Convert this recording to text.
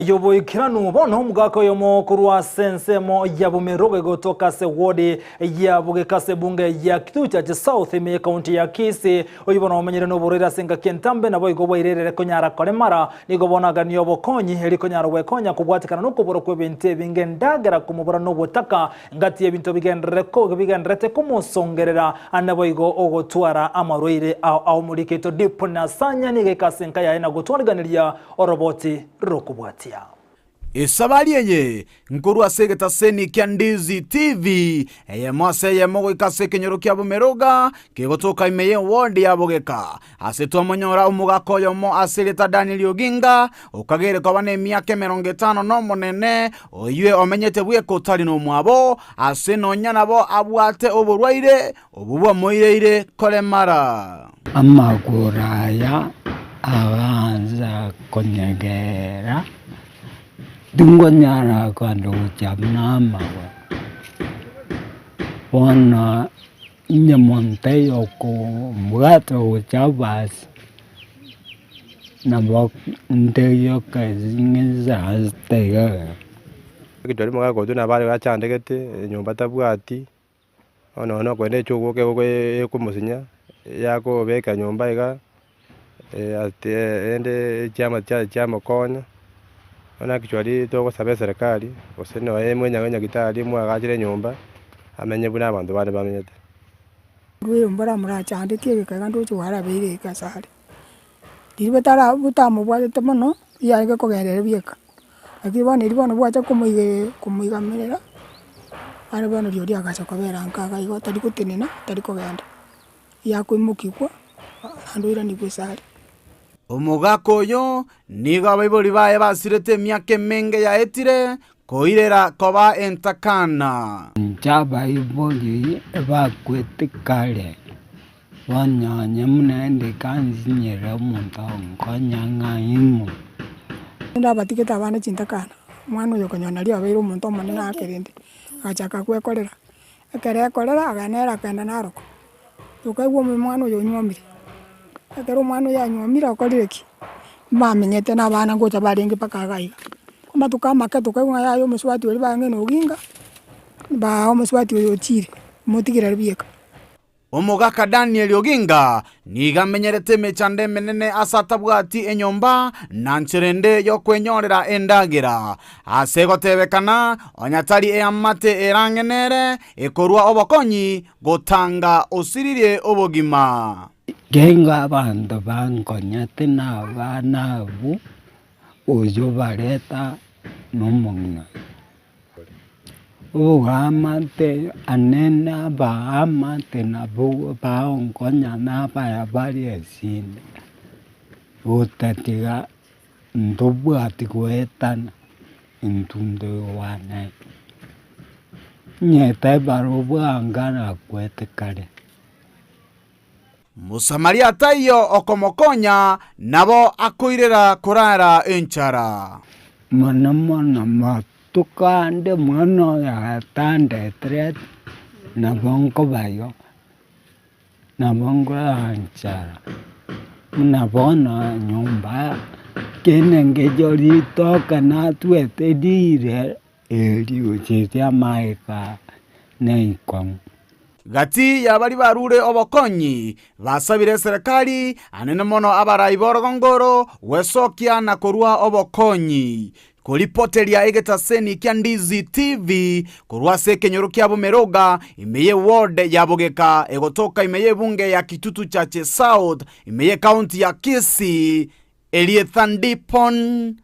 Y'oboikeranu. Bono omogaka oyomo korwa ase ensemo ya Bomerogo egotoka ase ward ya Bogeka ase ebunge ya Kitutu Chache South ime y'ekaunti ya Kisii, oyio bono omenyire noborwaire ase engaki entambe naboigo bwairerere konyara koremara, nigo bono aganie obokonyi eri konyara gwekonya kobwatekana nokobora kw'ebinto ebinge endagera komobora nobotaka ngati y'ebinto bigenderere bigendererete komosongerera naboigo ogotwara amarwaire ao ao. Omoriki oito Dipon Asanya nigo aika ase enka yaye na gotwariganeria oroboti rokobwatia. Esabari eye nkorwa ase egetaseni kia Ndizi TV, eyemo ase eyemo goika ase ekenyoro kia Bomeroga, kegotoka ime y'eward ya Bogeka, ase twamonyora omogaka oyomo ase erieta Daniel Oginga, okagere koba nemiaka 50 nomonene, oyio omenyete bweka otari nomwabo, ase nonya nabo abwate oborwaire obwo bwamoireire koremara. Amagoro aya agansa konyegera, tingonyara kogenda gochia buna amagoro. Bono onye monto oyo okombwata gocha basi, nabo nteyoka ng'isaransete iga iga. Ekero omogaka oyio nabo achandegete, enyomba tabwati. Bono nonya nokoenda echogoke ekomosinya, yakobeka nyomba iga, ati rende chiama chiaye chiamokonya, bono actually togosaba eserekari, gose nonya nyagetari emwagachere enyomba, amenye buna abanto bande bamenyete. Rweo mbora morachandeti egeka iga ndoche gwarabeire eke ase are. Riria botara botamobwatete mono, riarenge kogenda ere bieka. Lakini bono erio bono bwacha komoigerera komoigamerera, are bono rirorio agacha kobera nka iga igo tari gotenena, tari kogenda, yakoimokigwa naende oiranigwe ase are. Omogaka oyo nigo abaibori baye basirete emiaka emenge yaetire, koirera koba entakana. Inche abaibori bakwete kare, Bono onye buna inde kansinyire omonto onkonya ng'a ing'o. Rende abatigete abana chintakana, omwana oyo okonyora nario abeire omonto omonene ake rende, agachaka gwekorera, ekero ekorera agenda nere akagenda narokwa, tokaigwa omwana oyo onyuomire, ekero omwana oyo anyuomire okorire ki? Mbamenyete na abana ngocha barenge mpaka iga iga. Amatuko amake tokaigwa ng'a yaya omosubati oria bang'ina oginga, baa omosubati oyo ochire, motigere aria bieka. Omogaka Daniel Oginga nigo amenyerete emechando emenene ase atabwati enyomba na nchera ende y'okwenyorera endagera. Ase gotebekana onya tari eamate erang'e nere ekorua obokonyi gotanga osiririe obogima. Kengo abanto bankonyete na abana abwo, oyio bareta nomong'ina. Oboamate ane nabaamate nabwo baonkonya nabaya bare esinde, gotatiga ntobwati goetana intwe ntoigwane. Onye tebaro bwanga nakwete kare. Mosamaria taiyo okomokonya, nabo akoirera korara enchara. Mono mono matuko ande omwana oyo atandetire nabo nkobayo, nabo nkoranchara, buna bono nyomba kende ngecho ritoke natwete riire Eri gochia amaika neikong'u. Gati ya baria barure obokonyi, basabire eserekari, anene mono abarai b'orogongo oro, gwesokia na korua obokonyi. Koripoteria egetaseni kia Ndizi TV korwa ase ekenyoro kia Bomeroga, ime ye ward ya Bogeka egotoka ime y'ebunge ya Kitutu Chache South, ime y'ecounty ya Kisii, Erietha Ndipon.